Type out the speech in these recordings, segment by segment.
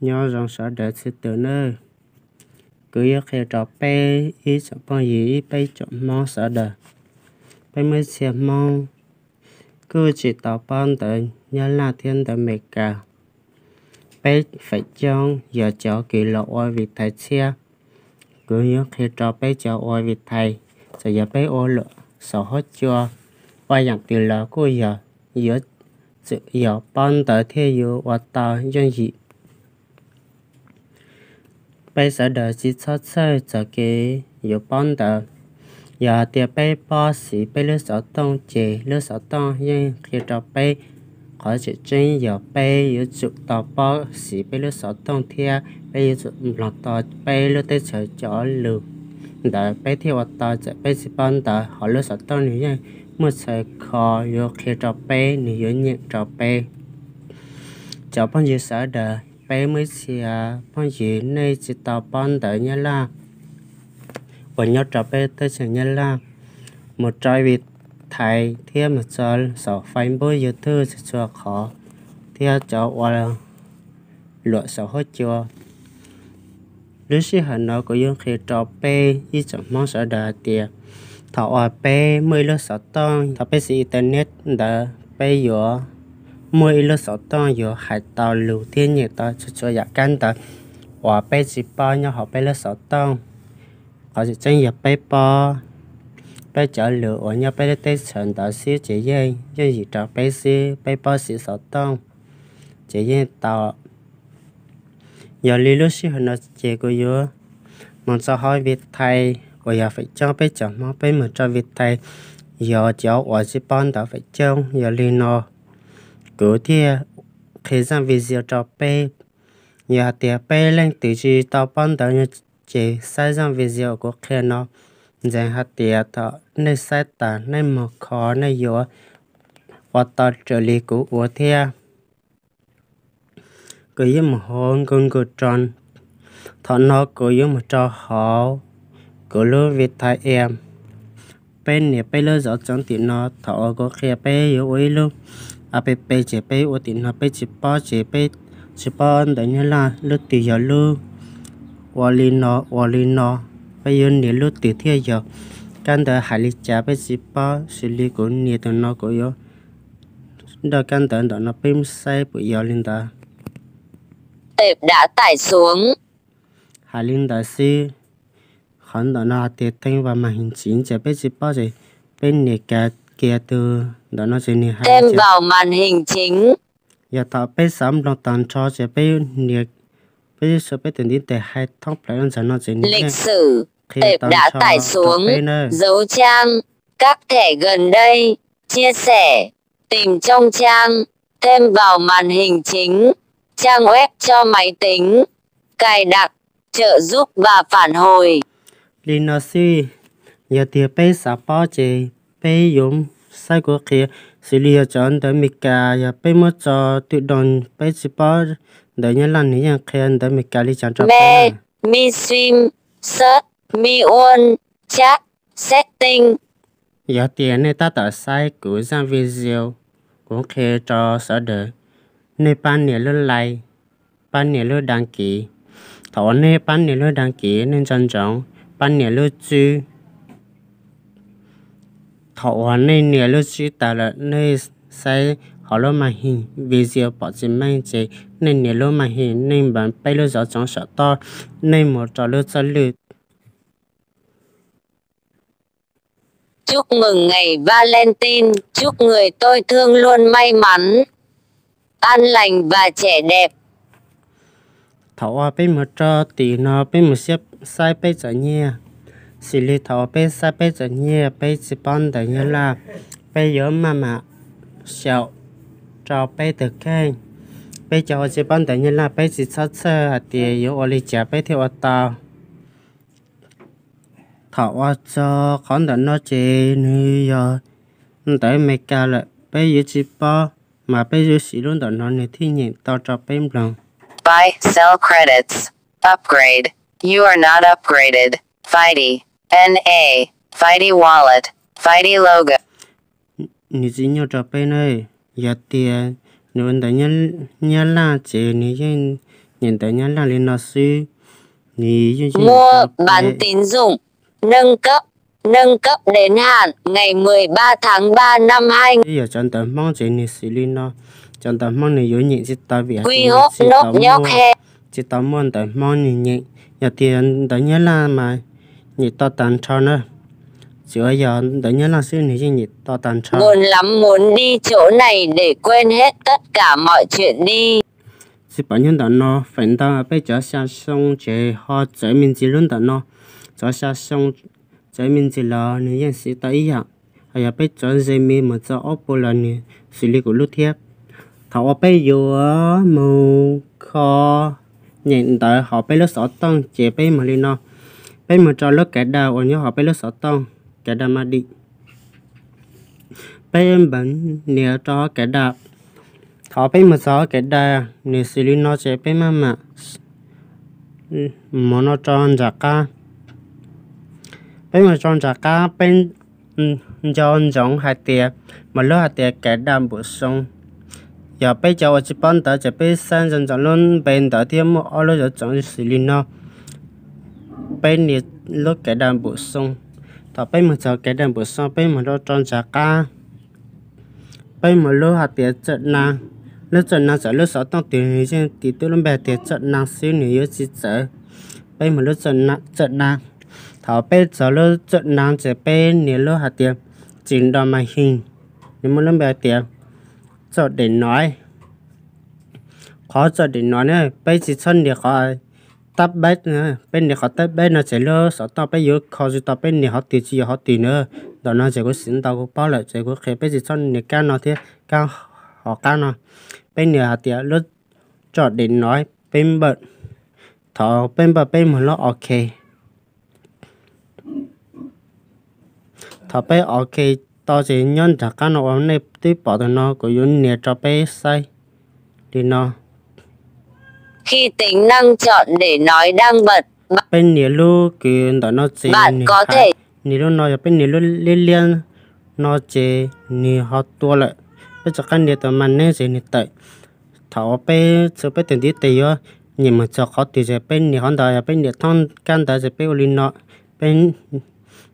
Nyob zoo sawv daws txhua tus nawb. Kuv yuav qhia rau peb ib tsoom phooj ywg, ib peb tsoom Hmoob sawv daws. Peb muaj ib txhia Hmoob kuj tsis tau pob ntawv Nyab Laj thiab ntawv Amelikas. Peb feem coob yog cov kws los ua Vitae thiab. Kuv yuav qhia rau peb cov ua Vitae, txawm yog peb ua luam saum huab cua, ua yaam twg los kuj yog yuav tsum yog pob ntawv thiaj yuav ua tau yooj yim. Peb sawv daws tsis txhob txhawj txog kev yuav pob ntawv. Yog hais tias peb paub siv peb lub xov tooj ces lub xov tooj yeej qhia rau peb. Qhov tseem ceeb yog peb yuav tsum tau paub siv peb lub xov tooj thiab peb yuav tsum mloog tau peb lub teb chaws cov lus ntawd peb thiaj ua tau. Txawm peb tsis paub ntawv, hos lub xov tooj nws yeej muaj txhais kho yuav qhia rau peb, nws yuav nyeem rau peb. Cov phooj ywg sawv daws, peb muaj ib txhia phooj ywg nej tsis tau paub ntawv Nyab Laj uas nyob rau peb teb chaws Nyab Laj, mus rau Vitae thiab mus txog saum Facebook, YouTube txhua txhua qhov, thiab cov ua luam saum huab cua. Lub sij hawm no kuv yuav qhia rau peb ib tsoom Hmoob sawv daws hais tias thaum uas peb muaj ib lub xov tooj, thaum peb siv internet ntawd peb yuav muaj ib lub xov tooj yuav hais tau lus thiab nyeem tau txhua txhua yam kab ntawv uas peb tsis paub nyob hauv peb lub xov tooj. Qhov tseem ceeb yog peb paub peb cov lus uas nyob peb lub teb chaws ntawd xwb ces yeej yooj yim rau peb xwb, peb paub siv xov tooj ces yeej tau. Yog li lub sij hawm no ces kuv yuav mus txog hauv Vitae uas yog feem coob peb cov Hmoob peb mus rau Vitae yog cov uas tsis paub ntawv feem coob. Yog li no kuv thiaj qhia zaj video rau peb. Yog hais tias peb leej twg tsis tau paub ntawv no ces saib zaj video kuv qhia no, ntseeg hais tias thaum nej saib tas nej mus kho nej yuav ua tau raws li kuv ua thiab. Kuv yuav mus hauv Google Chrome. Thaum no kuv yuav mus rau hauv kuv lub Vitae app. Peb nias peb lub zov txoov tim no, thaum uas kuv qhia peb yuav ua ib lub app ces peb ua tim no, peb tsis paub ces peb tsis paub ntawv Nyab Laj lub twg yog lub ua li no, ua li no. Peb yuav nias lub twg thiaj yog kab ntawv hais li cas peb tsis paub, xws li kuv nias tus no kuv yuav nrog kab ntawv ntawm no peb saib puas yog li ntawd. Tệp đã tải xuống. Hais li ntawd xwb. Qhov ntawm no hais tias thêm vào màn hình chính ces peb tsis paub ces peb nias kiag tus ntawm no ces nws hais Thêm vào màn hình chính. Yog thaum peb xav mloog tag nrho ces peb nias, peb yuav sau peb tus ntiv tes hais thoob plaws lub ntawm no ces nws Lịch yeej sử, qhia tau nrho rau peb nawb. Dấu trang, các thẻ gần đây, chia sẻ, tìm trong trang, thêm vào màn hình chính, trang web cho máy tính, cài đặt, trợ giúp và phản hồi. Li no xwb, yog tias peb xav paub ces peb yuav saib kuv qhia, xws li yog cov ntawv Amelikas yog peb muab tso twm doos peb tsis paub, ntawv Nyab Laj nws yeej qhia ntawv Amelikas li cas rau peb. Me, mi sim, search, mi uon, chat, setting. Yog tias nej tab tom saib kuv zaj video, kuv qhia rau sawv daws, nej pab nias lub like, pab nias lub đăng ký. Thaum uas nej pab nias lub đăng ký nej nco ntsoov pab nias lub tswb. Thaum uas nej nias lub tswb tas lawm nej saib hauv lub màn hình video pom tsis meej ces nej nias lub màn hình nej npam peb lub zov txoov saum toj, nej mus rau lub txoj lwj. Chúc mừng ngày Valentine, chúc người tôi thương luôn may mắn, an lành và trẻ đẹp. Thaum uas peb mus rau tim no peb mus saib peb txom nyuag, xws li thaum uas peb saib peb txom nyuag peb tsis paub ntawv Nyab Laj, peb yuav maj mam xyaum rau peb tus kheej. Peb cov uas tsis paub ntawv Nyab Laj peb tsis txhob txhawj hais tias yuav ua li cas peb thiaj ua tau. Thaum uas txog qhov ntawm no ces nws yog ntawv Amelikas lawm, peb yuav tsis paub, mas peb yuav siv lub ntawm no nws thiaj nyeem tau rau peb mloog. Buy, sell credits, upgrade, you are not upgraded, Fide, N A, Fide wallet, Fide logo. Nws tsis nyuaj rau peb na, yog tias nws ua ntawv Nyab Laj ces nws yeej Nyiam ntawv Nyab Laj li no xwb, nws yeej muaj ban tín dụng, nâng cấp đến hạn ngày mười ba tháng ba năm hai. Yog cov ntawv Hmoob ces nws xws li no, cov ntawv Hmoob nws yuav nyeem tsis tau vim hais tias nws tsis tau muaj ntawv Hmoob nws nyeem. Yog tias ntawv Nyab Laj mas nyeem tau tag nrho na. Tsuas yog ntawv Nyab Laj xwb nws yeej nyeem tau tag nrho. Buồn lắm muốn đi chỗ này để quên hết tất cả mọi chuyện đi. Tsis pom nyob ntawm no, feem ntau peb cov xa xoo ces ho txawv me ntsis lub ntawm no. Cov xa xoo txawv me ntsis los nws yeej siv tau ib yam. Ho yog peb cov ze me mus txog ob puas los nws xws li kuv lub thiab. Thaum uas peb yuav mus kho nyeem ntawv hauv peb lub xov tooj ces peb mus li no. Peb mus rau lub kav daj uas nyob hauv peb lub xov tooj, kav daj ma dim. Peb npaj nias rau hauv kav daj. Thaum peb mus txog hauv kav daj nws xws li no ces peb maj mam mus no rau nram qab. Peb mus rau nram qab peb nco ntsoov hais tias, mas lub hais tias kav daj npum xoo. Yog peb cov uas tsis paub ntawv ces peb saib ntsoov ntsoov lub npe ntawd thiab muaj ob lub zov txoov xws li no. Peb nias lub kav daj npum xoo. Thaum peb mus txog kav daj npum xoo peb mus rau rau nram qab. Peb mus lub hais tias txawj na, lub txawj na txawm lub xov tooj twg nws yeej tis tub lub npe hais tias txawj na xwb nws yuav tsis txawv. Peb mus lub txawj na. Thaum peb txog lub txawj na ces peb nias lub hais tias tsis nro mas hin, nws muaj lub npe hais tias txoj dem no. Qhov txoj dem no ne peb tsis txhob nias qhov tab peb, peb nias qhov tab peb no ces lub xov tooj peb yuav kho tsis tau, peb nias qhov twg tsis yog qhov twg na. Ntawm no ces kuv siv ntau kuv paub lawm ces kuv qhia peb tsis txhob nias kab no thiab kab hauv qab no. Peb nias hais tias lub txoj dem no, peb npaj. Thaum peb npaj peb mus lub OK. Thaum peb OK tau ces nyob nram qab no uas nej twb pom tus no kuv yuav nias rau peb saib li no. Khi tính năng chọn để nói đang bật, peb nias lub kws ntawm no ces nws hais, nias lub no yog peb nias lub liab liab no ces nws ho tua lawm. Peb rov qab nias tus ma neb ces nws tawm. Thaum peb txhua peb tus ntiv tes yuav nyeem mus txog qhov twg ces peb nias qhov ntawd, yog peb nias thoob kab ntawd ces peb ua li no, peb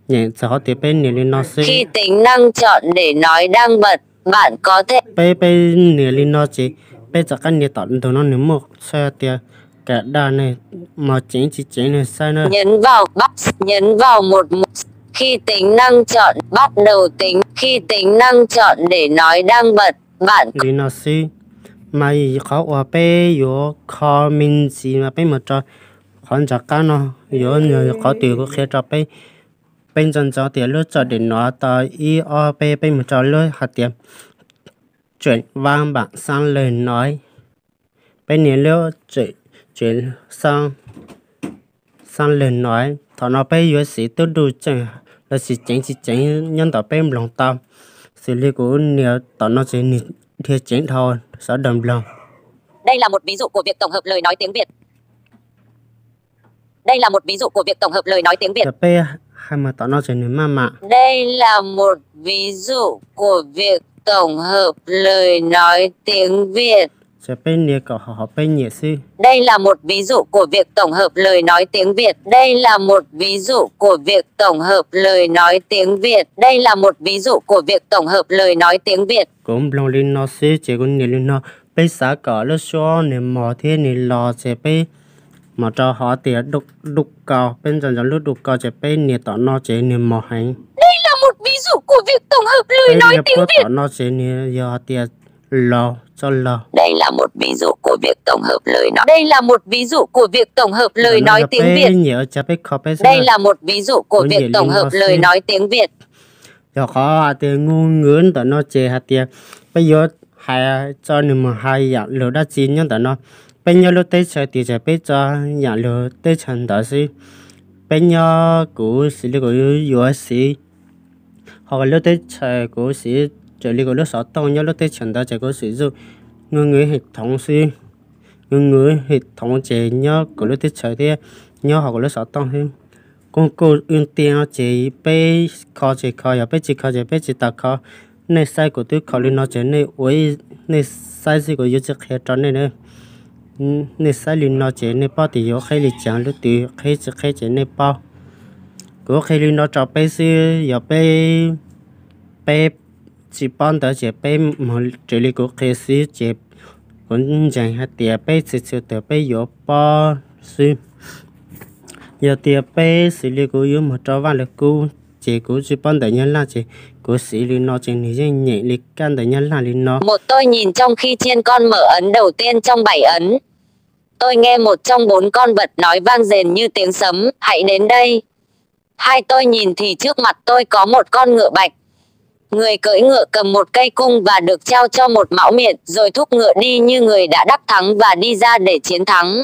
nyeem txog qhov twg peb nias li no xwb. Khi tính năng chọn để nói đang bật, bạn có thể, peb, peb nias li no ces peb rov qab nias tom ntug no nws muaj txhais tias kav daj ne, mos ceev tsis ceev ne saib na. Nhấn vào bắt, nhấn vào một, khi tính năng chọn bắt đầu tính, khi tính năng chọn để nói đang bật, bạn, li no xwb. Mas qhov uas peb yuav kho me ntsis mas peb mus rau qhov nram qab no, yuav qhov twg kuv qhia rau peb. Peb ntsoov ntsoov tias lub txoj dem no tau ib ob peb, peb mus rau lub hais tias tseem vaj npam xab lawg no. Peb nias lub tseem xab lawg no. Thaum no peb yuav siv tub du tseem los sis ceev tsis ceev nyob ntawm peb mloog tau. Xws li kuv nias tom no ces nws dhia ceev dhau sawv daws mloog. Đây là một ví dụ của việc tổng hợp lời nói tiếng Việt. Đây là một ví dụ của việc tổng hợp lời nói tiếng Việt. Yog peb hais mus tom no ces nws maj mam. Đây là một ví dụ của việc tổng hợp lời nói tiếng Việt. Ces peb nias kom hauv peb nyiam xwb. Đây là một ví dụ của việc tổng hợp lời nói tiếng Việt. Đây là một ví dụ của việc tổng hợp lời nói tiếng Việt. Đây là một ví dụ của việc tổng hợp lời nói tiếng Việt. Kuv mloog li no xwb ces kuv nias li no. Peb xav kom lub suab nws mos thiab nws los ces peb mus rau hauv tias du kau, peb ntsoov ntsoov lub du kau ces peb nias tom no ces nws mos heev. Đây là một ví dụ của việc tổng hợp lời nói tiếng Việt. Tom no ces nws yog hais tias laug, txoj laug. Đây là một ví dụ của việc tổng hợp lời nói. Đây là một ví dụ của việc tổng hợp lời nói tiếng Việt. Peb nyiam ua cas peb kho peb xwb. Đây là một ví dụ của việc tổng hợp lời nói tiếng Việt. Yog qhov hais tias ngôn ngữ ntawm no ces hais tias peb yuav hais tso nws mus hais yam lus dab tsi nyob ntawm no. Peb nyob lub teb chaws twg ces peb tso yam lus teb chaws ntawd xwb. Peb nyob kuv xws li kuv yuav siv, ho lub teb chaws kuv siv, raws li kuv lub xov tooj nyob lub teb chaws ntawd ces kuv siv zoj ngôn ngữ hệ thống xwb. Ngôn ngữ hệ thống ces nyob kuv lub teb chaws thiab nyob hauv kuv lub xov tooj xwb. Công cụ ưu tiên no ces peb kho ces kho, yog peb tsis kho ces peb tsis tau kho. Nej saib kuv twb kho li no ces nej ua nej saib xwb, kuv yuav tsis qhia rau nej na. Nej saib li no ces nej paub tias yuav qheb li cas, lub twg qheb tsis qheb ces nej paub. Kuv qhia li no rau peb xwb, yog peb, peb tsis paub ntawd ces peb mus raws li kuv qhia xwb ces kuv ntseeg hais tias peb txhua txhua tus peb yuav paub xwb. Yog tias peb xws li kuv yuav mus rau Vaj Lug Kub ces kuv tsis paub ntawv Nyab Laj ces kuv siv li no ces nws yeej nyeem li kab ntawv Nyab Laj li no. Một, tôi nhìn trong khi chiên con mở ấn đầu tiên trong bảy ấn. Tôi nghe một trong bốn con vật nói vang rền như tiếng sấm, "Hãy đến đây." Hai, tôi nhìn thì trước mặt tôi có một con ngựa bạch. Người cưỡi ngựa cầm một cây cung và được trao cho một mão miệng, rồi thúc ngựa đi như người đã đắc thắng và đi ra để chiến thắng.